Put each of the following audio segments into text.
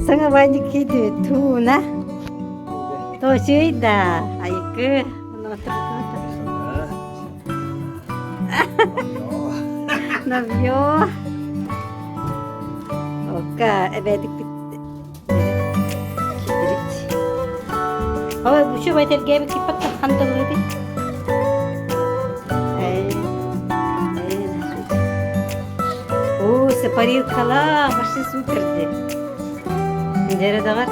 Саҥа баанньык киирдибит тууна. Тоочуй да, айыкы. Навьё. Окка, эбэдикпит киирдибит. Ой, бу байтэргээбит киппат хантыллыбыт. Оо, сепарилкалаах, вообще супер дии. Дьэрэ даҕар.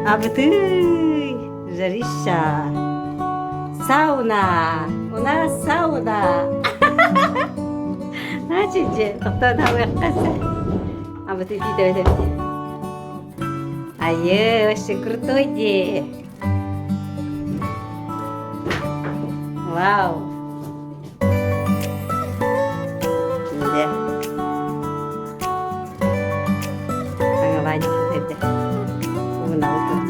Абытый, жарища. Сауна! У нас сауна! Значит, дьэ, тохтоон хаалыахха Абытый тиитэбит эбит. Айы, вообще крутой дии. Вау! Дьэ. Саҥалаан киирдэ. Уунабыт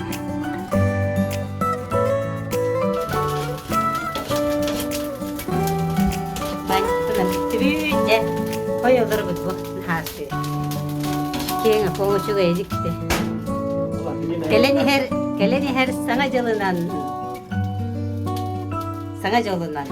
Баанньыктынан бүттүбүт дьэ. Хой олоробут бу наһаа Киэҥ оҥочуга иликти. Кэлэн иһэр, кэлэн иһэр саҥа дьылынан. Саҥа дьолунан.